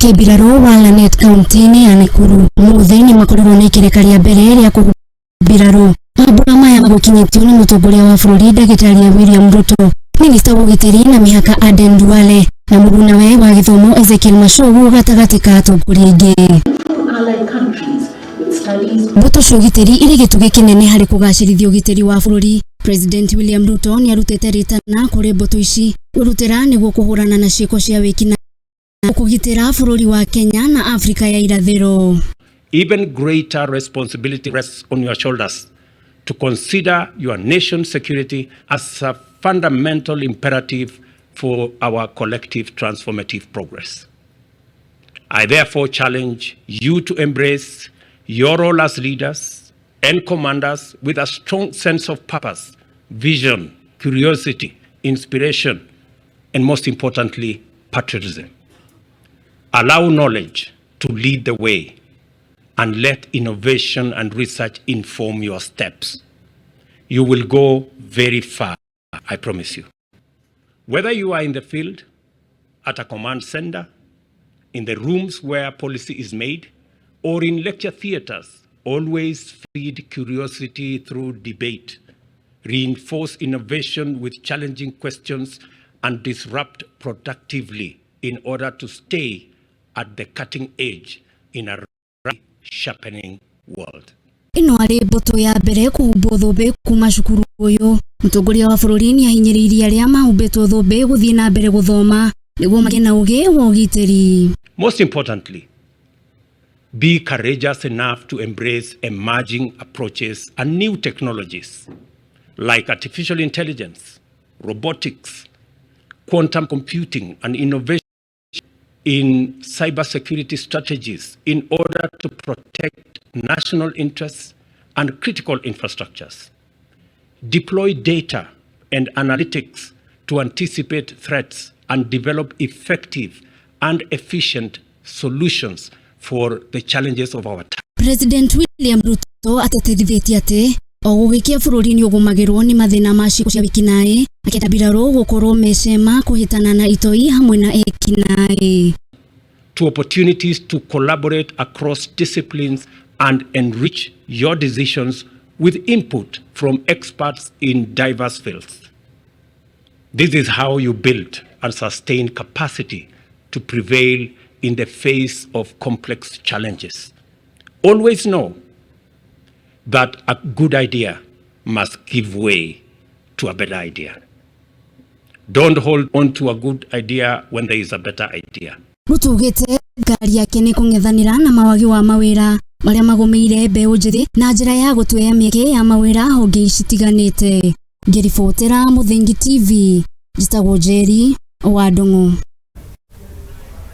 Kĩmbirarũ wa Lanet kaunti-inĩ ya Nakuru ũmũthĩ nĩ makorirwo na ikereka rĩa mbere rĩa kũhumbwo mbirarũ. Mambura maya magũkinyĩtio nĩ mũtongoria wa bũrũri ndagĩtarĩ William Ruto, minista wa ũgitĩri na mĩhaka Aden Duale na mũrunawe wa gĩthomo Ezekiel Machogu gatagatĩ ka atongoria aingĩ. Mbũtũ cia ũgitĩri irĩ gĩtugĩ kĩnene harĩ kũgacĩrithia ũgitĩri wa bũrũri. President William Ruto nĩ arutĩte rĩtana kũrĩ mbũtũ ici kwĩrutĩra nĩguo kũhũrana na ciĩko cia wĩkinaĩ kũgitĩra bũrũri wa Kenya na Afrika ya irathĩro. Even greater responsibility rests on your shoulders to consider your nation's security as a fundamental imperative for our collective transformative progress. I therefore challenge you to embrace your role as leaders and commanders with a strong sense of purpose, vision, curiosity, inspiration, and most importantly, patriotism. Allow knowledge to lead the way and let innovation and research inform your steps. You will go very far, I promise you. Whether you are in the field, at a command center, in the rooms where policy is made, or in lecture theaters, always feed curiosity through debate, reinforce innovation with challenging questions, and disrupt productively in order to stay at the cutting edge in a sharpening world. Ĩno arĩ mbũtũ ya mbere kũhumbwo thũmbĩ kuma cukuru ũyũ. Mũtongoria wa bũrũri nĩ ahinyĩrĩirie arĩa mahumbĩtwo thũmbĩ gũthiĩ na mbere gũthoma nĩguo magĩe na ũgĩ wa ũgitĩri. Most importantly, be courageous enough to embrace emerging approaches and new technologies like artificial intelligence, robotics, quantum computing, and innovation in cybersecurity strategies in order to protect national interests and critical infrastructures. Deploy data and analytics to anticipate threats and develop effective and efficient solutions for the challenges of our time. President William Ruto ateterithĩtie atĩ o gũgĩkĩa bũrũri nĩ ũgũmagĩrwo nĩ mathĩna ma ciĩko cia wĩkinaĩ, akĩenda mbirarũ gũkorwo mecema kũhĩtana na itoi hamwe na ekinaĩ. To opportunities to collaborate across disciplines and enrich your decisions with input from experts in diverse fields. This is how you build and sustain capacity to prevail in the face of complex challenges. Always know that a good idea must give way to a better idea. Don't hold on to a good idea when there is a better idea. Ruto augĩte thirikari yake nĩ kũng'ethanĩra na mawagi wa mawĩra marĩa magũmĩire mbeũ njĩthĩ na njĩra ya gũtwea mĩeke ya mawĩra honge citiganĩte. Ngĩribotera Mũthingi TV, njĩtagwo Njeri wa Ndung'u.